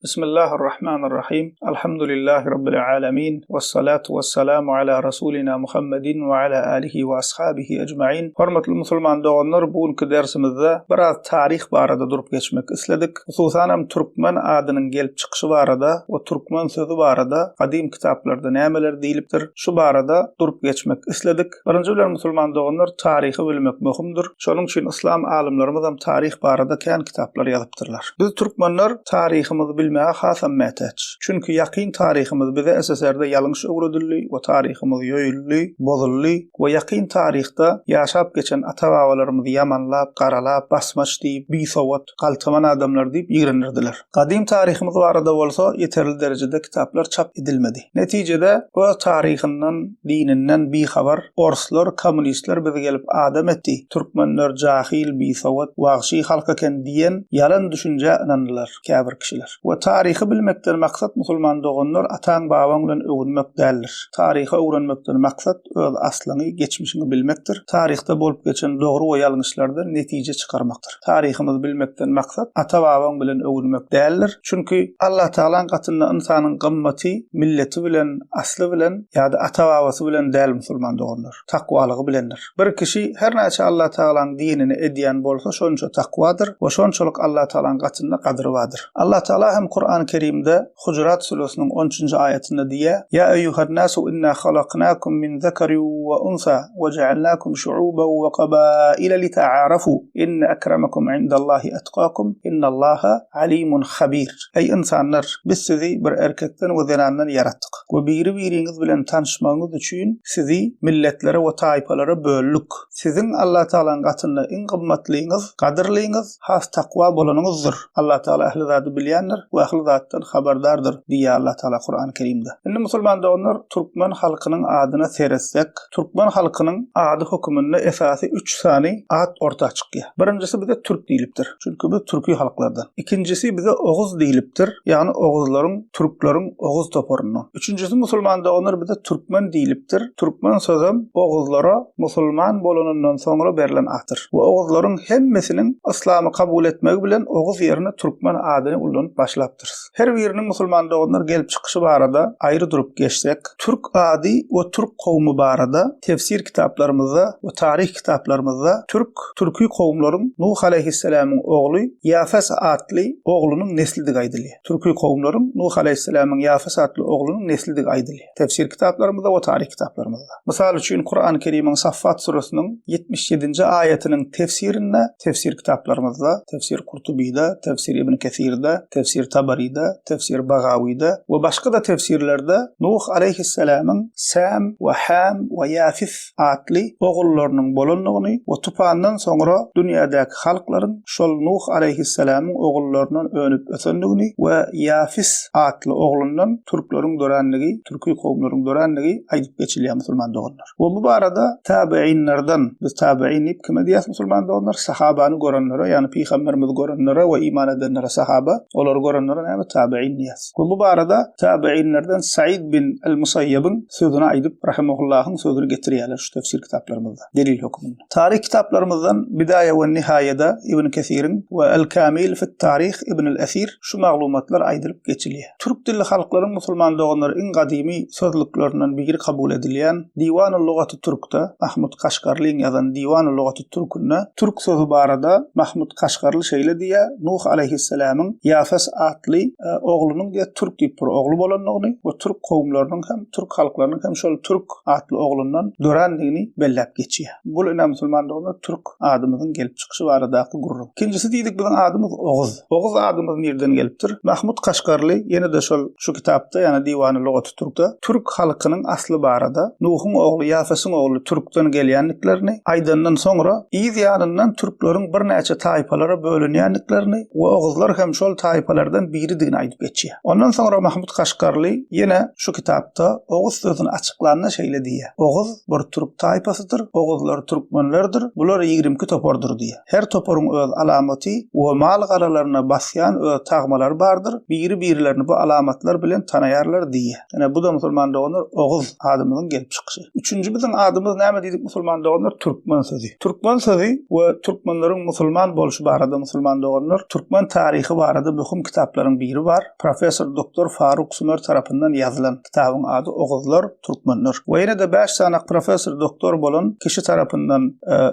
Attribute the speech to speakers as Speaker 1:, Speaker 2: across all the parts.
Speaker 1: Bismillahirrahmanirrahim. Alhamdulillahi Rabbil alemin. Vessalatu vesselamu ala Rasulina Muhammedin we ala alihi we ashabihi ecmain. Hormatly musulman doganlar, bu günki dersimizde biraz taryh barada durup geçmek isledik. Hususanam türkmen adynyň gelip çykyşy barada we türkmen sözi barada gadym kitaplarda nämeler diýlipdir, şu barada durup geçmek isledik. Birinji bilen musulman doganlar taryhy bilmek möhümdir. Şonuň üçin yslam alymlarymyzam taryh barada kän kitaplar ýazypdyrlar. Biz türkmenler taryhymyzy bilmäge hasam mätäç. Çünki ýakyn taryhymyz bize SSR-de ýalňyş öwredildi we taryhymyz ýoýuldy, bozuldy we ýakyn taryhda ýaşap geçen ata-babalarymyzy ýamanlap, garalap, basmaç diýip, bisowat, galtaman adamlar diýip ýigrendirdiler. Gadym taryhymyz barada bolsa ýeterli derejede kitaplar çap edilmedi. Netijede, öz taryhyndan, dininden bihabar orslar, kommunistler bizi gelip adam etdi, türkmenler jahyl, bisowat, wagşy halk eken diýen ýalan düşünjä ynandylar käbir kişiler. We taryhy bilmekden maksat musulman doganlar ataň-babaň bilen öwünmek däldir. Taryhy öwrenmekden maksat öz aslyňy, geçmişiňi bilmekdir. Taryhda bolup geçen dogry we ýalňyşlardan netije çykarmakdyr. Taryhymyzy bilmekden maksat ata-babaň bilen öwünmek däldir. Çünki Allatagalaň gatynda ynsanyň gymmaty milleti bilen, asly bilen ýa-da ata-babasy bilen däl musulman doganlar. Takwalygy bilendir. Bir kişi her näçe Allatagalaň dinini edýän bolsa şonça takwadyr we şonçalyk Allatagalaň gatynda gadyry bardyr. Allatagala hem Kurany Kerimde Hujurat süresiniň on üçünji aýatynda diýýär, Ýa eýýuhan-nasu inna halaknakum min zekerin we unsa we ja'alnakum şu'uban we kabaila lita'arafu inne akramakum indallahi etkakum innallaha alimun habir. Eý ynsanlar! Biz sizi bir erkekden we zenandan ýaratdyk we biri-biriňiz bilen tanyşmagyňyz üçin sizi milletlere we taýpalara böldük. Siziň Allatagalaň gatynda iň gymmatlyňyz, gadyrlyňyz, has takwa bolanyňyzdyr. Allatagala ähli zady bilýändir we ähli zatdan habardardyr diýýär Allatagala Kurany Kerimde. Indi musulman doganlar türkmen halkynyň adyna seretsek, türkmen halkynyň ady höküminde esasy üç sany at orta çykýar. Birinjisi bize türk diýlipdir. Çünki biz türki halklardan. Ikinjisi bize oguz diýlipdir, ýagny oguzlaryň, türkleriň oguz toparyndan. Üçünjisi musulman doganlar bize türkmen diýlipdir. Türkmen sözem oguzlara musulman bolanyndan soňra berlen atdyr. We oguzlaryň hemmesiniň yslamy kabul etmegi bilen oguz ýerine türkmen adyny ullanyp başlapdyrys. Her biriniň musulman doganlar gelip çykyşy barada aýry durup geçsek, türk ady we türk kowumy barada tefsir kitaplarymyzda we taryh kitaplarymyzda türk, türki kowumlaryň Nuh aleýhisselamyň ogly Ýafes atly oglunyň neslidigi aýdylýar. Türki kowumlaryň Nuh aleýhisselamyň Ýafes atly oglunyň neslidigi aýdylýar tefsir kitaplarymyzda we taryh kitaplarymyzda. Mysal üçin, Kurany Kerimiň Saffat süresiniň 77-nji aýatynyň tefsirinde, tefsir kitaplarymyzda, tefsir Kurtubyda, tefsir Ibn Kesirde, tefsir Tabaryda, tefsir Bagawyda we başga-da tefsirlerde Nuh aleýhisselamyň Säm we Häm we Ýafis atly ogullarynyň bolandygyny we tupandan soňra dünýädäki halklaryň şol Nuh alaýhyssalamyň ogullaryndan önüp ösendigini we Ýafis atly oglundan türkleriň döränligi, türki kowumlaryň döränligi aýdyp geçilýär musulman doganlar. We bu barada tabeýinlerden, biz tabeýin diýip kime diýýäs musulman doganlar? Sahabany görenlere, ýagny pygamberimizi görenlere we iman edenlere sahaba, olary görenlere näme tabeýin diýýäs. We bu barada tabeýinlerden Said bin el-Musaýýabyň sözüni aýdyp, rahimahullahyň sözüni getirýärler şu tefsir kitaplarymyzda delil hökmünde. Taryh kitaplarymyzdan Bidaýa we Nihaýada Ibn Kesiriň we El-Kamil fit-Taryh Ibn el-Esir şu maglumatlar aýdylyp geçilýär. Türk dilli halklaryň musulman doganlary iň gadymy sözlüklerinden biri kabul edilýän Diwanu Lugaty Türkde Mahmut Kaşgarlyň ýazan Diwanu Lugaty Türkünde türk sözi barada Mahmut Kaşgarly şeýle diýýär, Nuh alaýhyssalamyň Ýafes atly oglunyň diýýär türk diýip bir ogly bolandygyny we türk kowumlarynyň hem, türk halklarynyň hem şol türk atly oglundan dörändigini belläp geçýär. Bul ine musulman doganlar türk adymyzyň gelip çykyşy baradaky gürrüň. Ikinjisi diýdik biziň adymyz Oguz. Oguz adymyz nirden gelipdir? Mahmut Kaşgarly ýene-de şol şu kitapda ýagny Diwany Lugaty Türkde türk halkynyň asly barada Nuhuň ogly Ýafesiň ogly türkden gelýändiklerini aýdandan soňra yz ýanyndan türkleriň birnäçe taýpalara bölünýändiklerini we oguzlar hem şol taýpalardan biridigini aýdyp geçýär. Ondan soňra Mahmut Kaşgarly ýene şu kitapda oguz sözüni açyklanda şeýle diýýär, Oguz bir türk taýpasydyr, oguzlar türkmenlerdir, bular 22 topardyr diýýär. Her toparyň öz alamaty we mal-garalaryna basýan öz tagmalary bardyr, biri-birlerini bu alamatlar bilen tanaýarlar diýýär. Ine, bu-da musulman doganlar oguz adymyzyň gelip çykyşy. Üçünji biziň adymyz näme diýdik musulman doganlar? Türkmen sözi. Türkmen sözi we türkmenleriň musulman bolşy barada musulman doganlar türkmen taryhy barada möhüm kitaplaryň biri. kitaplary bar. Professor doktor Faruk Sumer tarapyndan ýazylan kitabyň ady Oguzlar, Türkmenler. We ýene-de bäş sany professor doktor bolan kişi tarapyndan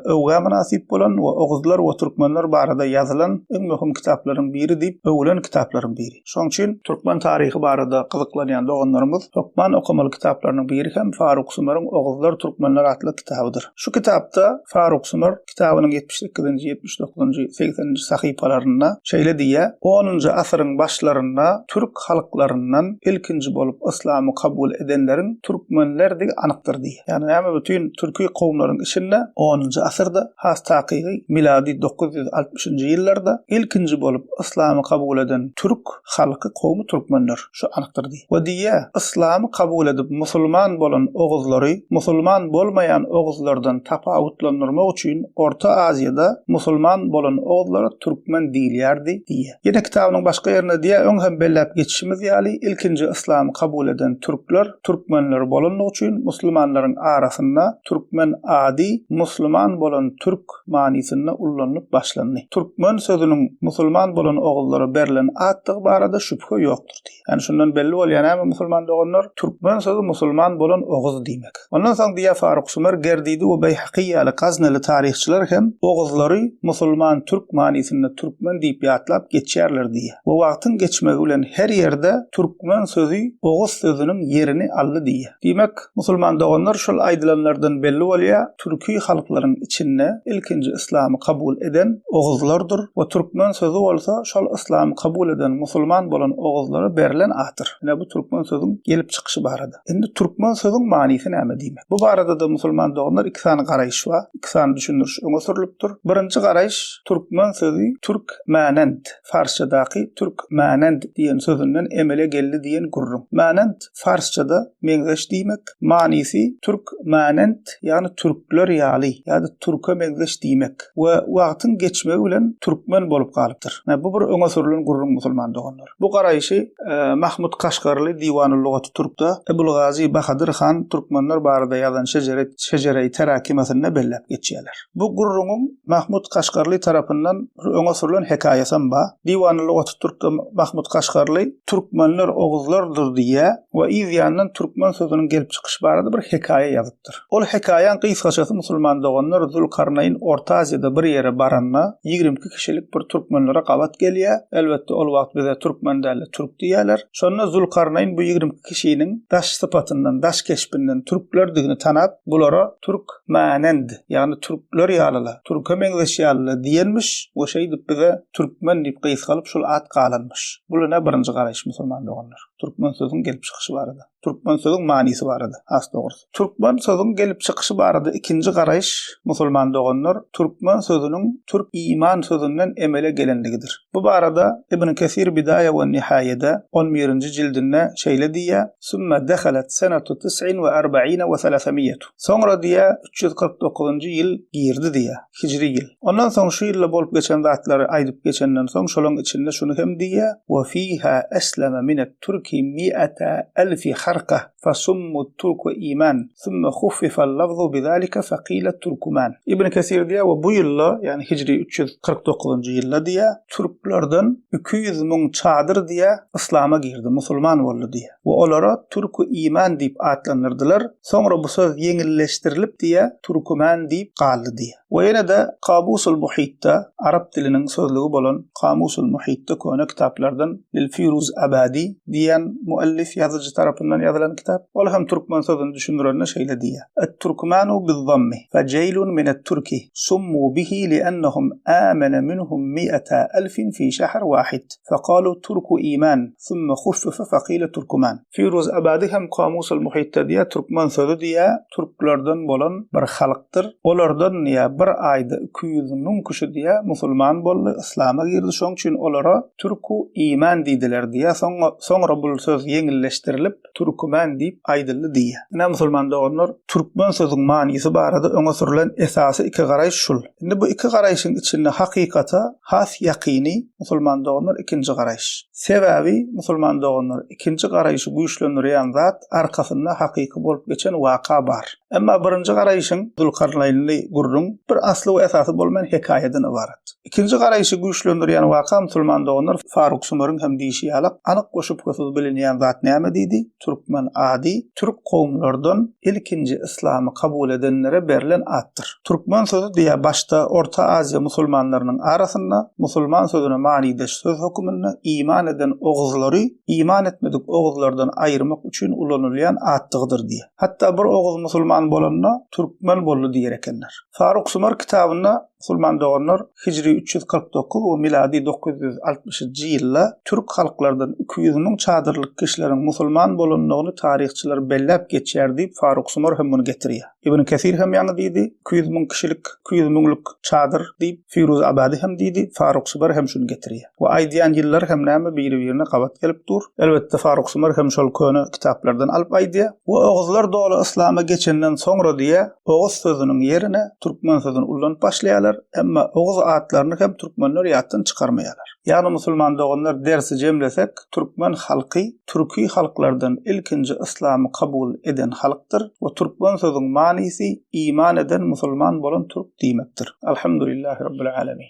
Speaker 1: öwgä mynasyp bolan we Oguzlar we Türkmenler barada ýazylan iň möhüm kitaplaryň biri diýip öwülen kitaplaryň biri. Şonuň üçin türkmen taryhy barada gyzyklanýan doganlarymyz hökman okamaly kitaplarynyň biri hem Faruk Sumeriň Oguzlar, Türkmenler atly kitabydyr. Şu kitapda Faruk Sumer kitabynyň 78-nji, 79-njy, 80-nji sahypalarynda şeýle diýýär, Onunjy asyryň başlarynda türk halklaryndan ilkinji bolup yslamy kabul edenleriň türkmenlerdigi anykdyr diýýär. Ýagny näme bütin türki kowumlaryň içinde onunjy asyrda, has takygy milady 960-njy ýyllarda ilkinji bolup yslamy kabul eden türk halky kowmy türkmenler. Şu anykdyr diýýär. We diýýär, Yslamy kabul edip musulman bolan oguzlary musulman bolmaýan oguzlardan tapawutlandyrmak üçin Orta Aziýada musulman bolan oguzlara türkmen diýilýärdi diýýär. Ýene kitabynyň başga ýerinde diýýär, öň hem belläp geçişimiz ýaly ilkinji yslamy kabul eden türkler türkmenler bolanlygy üçin muslimanlaryň arasynda türkmen ady musliman bolan türk manysynda ullanylyp başlandy. Türkmen sözüniň musulman bolan oguzlara berlen atdygy barada şübhe ýokdur diýýär. Ýagny şundan belli bolýar näme musulman doganlar, türkmen sözi musulman bolan oguz diýmek. Ondan soň diýýär Faruk Sumer, Gerdidi we Beýhaky ýaly gaznaly taryhçylar hem oguzlary musulman türk manysynda türkmen diýip ýatlap geçýärler diýýär. We wagtyň geçmegi bilen her ýerde türkmen sözi oguz sözüniň ýerini aldy diýýär. Diýmek, musulman doganlar şol aýdylanlardan belli bolýar, türki halklaryň içinde ilkinji yslamy kabul eden oguzlardyr we türkmen sözi bolsa şol yslamy kabul eden musulman bolan oguzlara berlen atdyr. Ine bu türkmen sözüň gelip çykyşy barada. Indi türkmen sözüň manysy näme diýmek. Bu barada-da musulman doganlar iki sany garaýyş bar, iki sany düşündiriş öňe sürlüpdir. Birinji garaýyş türkmen sözi türk mänent, farsçadaky türk mänent diýen sözünden emele geldi diýen gürrüň. Mänent Farsçada meňzeş diýmek, manysy türk manent, ýagny türkler ýaly ýa-da türke meňzeş diýmek we wagtyň geçmegi bilen türkmen bolup galypdyr. Ine, bu bir öňe sürülen gürrüň musulman doganlar. Bu garaýşy Mahmut Kaşgarly Diwanul Lugaty Türkde, Ebulgazy Bahadyr han türkmenler barada ýazan Şejere Şejereýi Terakimasynda belläp geçýärler. Bu gürrüňiň Mahmut Kaşgarly tarapyndan bir öňe sürlen hekaýasam bar. Diwany Lugaty Türkde Mahmut Kaşgarly türkmenler oguzlardyr diýýär we yz ýanyndan türkmen sözüniň gelip çykyşy barada bir hekaýa ýazypdyr. Ol hekaýaň gysgaçasy musulman doganlar Zülkarnaýyn Orta Aziýada bir ýere baranda 22 kişilik bir türkmenlere gabat gelýär. Elbetde ol wagt bize türkmen däl-de türk diýýärler. Şonda Zülkarnaýyn bu 22 kişiniň daş sypatyndan, daş keşbinden türklerdigini tanap, bulara türk Manend, ýagny türkler ýalyla, türke meňzeş ýalyla diýenmiş we şeýdip bize türkmen diýip gysgalyp şul at galanmyş. Bul ine birinji garaýyş musulman doganlar. Türkmen sözüň gelip çykyşy barada. Türkmen sözüň manysy barada has dogrusy. Türkmen sözüň gelip çykyşy barada ikinji garaýyş musulman doganlar türkmen sözüniň türk iman sözünden emele gelenligidir. Bu barada Ibn Kesir Bidaýa we Nihaýede on birinji jildinde şeýle diýýär, Sümme dehalet senetu tis'in we erbaine we selesemiýetu. Soňra diýýär, 349-njy ýyl girdi diýýär, hijri ýyl. Ondan soň şu ýylda bolup geçen zatlary aýdyp geçenden soň şolaň içinde şuny hem diýýär, We fiha esleme minet türki mi'ete elfi harka fesummu turku iman, sümme huffifel lafzu bizalike fekile turkuman. Ibn Kesir diýýär, we bu ýylda, ýagny hijri 349-njy ýylda diýýär, türklerden 200 müň çadyr diýýär, yslama girdi, musulman boldy diýýär. We olara türku iman diýip atlandyrdylar. Soňra bu söz ýeňilleşdirilip diýýär, türküman diýip galdy diýýär. We ýene-de Kabusul Muhitde, arap diliniň sözlügi bolan Kamusul Muhitde köne kitaplardan Lil Firuz Abadi diýen muellif ýazyjy tarapyndan ýazylan kitap. Ol hem türkmen sözüni düşündirende şeýle diýýär, Et-türkmanu biz-zammi, fe jeýlun minet-türki, summu bihi li'ennehum amene minhum mi'eta elfin fi şehr wahid, fekalu turku iman, sümme huffife fekile türküman. Firuz Abady hem Kamusul Muhitde diýýär, türkmen sözi diýýär, türklerden bolan bir halkdyr. Olardan diýýär, bir aýda 200 müň kişi diýýär, musulman boldy, yslama girdi, şoň üçin olara türku iman diýdiler diýýär. Soňra, soňra bul söz ýeňilleşdirilip, türküman diýip aýdyldy diýýär. Ine, musulman doganlar, türkmen sözüň manysy barada öňe sürlen esasy iki garaýyş şul. Indi bu iki garaýşyň içinde hakykata has ýakyny, musulman doganlar, ikinji garaýyş. Sebäbi, musulman doganlar, ikinji garaýşy güýçlendirýän zat arkasynda hakyky bolup geçen waka bar. Emma birinji garaýşyň, Zülkarnaýnly gürrüň, Bir asly we esasy bolmaýan hekaýadan ybarat. Ikinji garaýşy güýçlendirýän waka musulman doganlar Faruk Sumeryň hem diýşi ýalak anyk we şübhesiz bilinýän zat näme diýdi, Türkmen ady türk kowumlardan ilkinji yslamy kabul edenlere berlen atdyr. Türkmen sözi diýä başda Orta Aziýa musulmanlarynyň arasynda musulman sözüne manydaş söz höküminde iman eden oguzlary iman etmedik oguzlardan aýyrmak üçin ulanylýan atdygydyr diýä. Hatda bir oguz musulman bolanda türkmen boldy diýer ekenler. Faruk Sumar kitabynda Musulman doganlar hijri 349 we milady 960-njy ýylda türk halklardan 200 müň çadyrlyk kişileriň musulman bolandygyny taryhçylar belläp geçýär diýip Faruk Sumar hem muny getirýär. Ibn Kesir hem ýaňy diýdi, 200 müň kişilik, 200 müňlük çadyr diýip, Firuz Abady hem diýdi, Faruk Sumar hem şuny getirýär. We aýdýan ýyllary hem näme biri-birine gabat gelip dur. Elbetde Faruk Sumar hem şol köne kitaplardan alyp aýdýar. We oguzlar doly yslama geçenden soňra diýýär, Oguz sözüniň ýerine türkmen sözüni ullanyp başlaýarlar, emma oguz atlaryny hem türkmenler ýatdan çykarmaýarlar. Ýagny musulman doganlar dersi jemlesek, türkmen halky türki halklardan ilkinji yslamy kabul eden halkdyr we türkmen sözüň manysy iman eden musulman bolan türk diýmekdir. Alhamdulillahi Rabbil Alemin.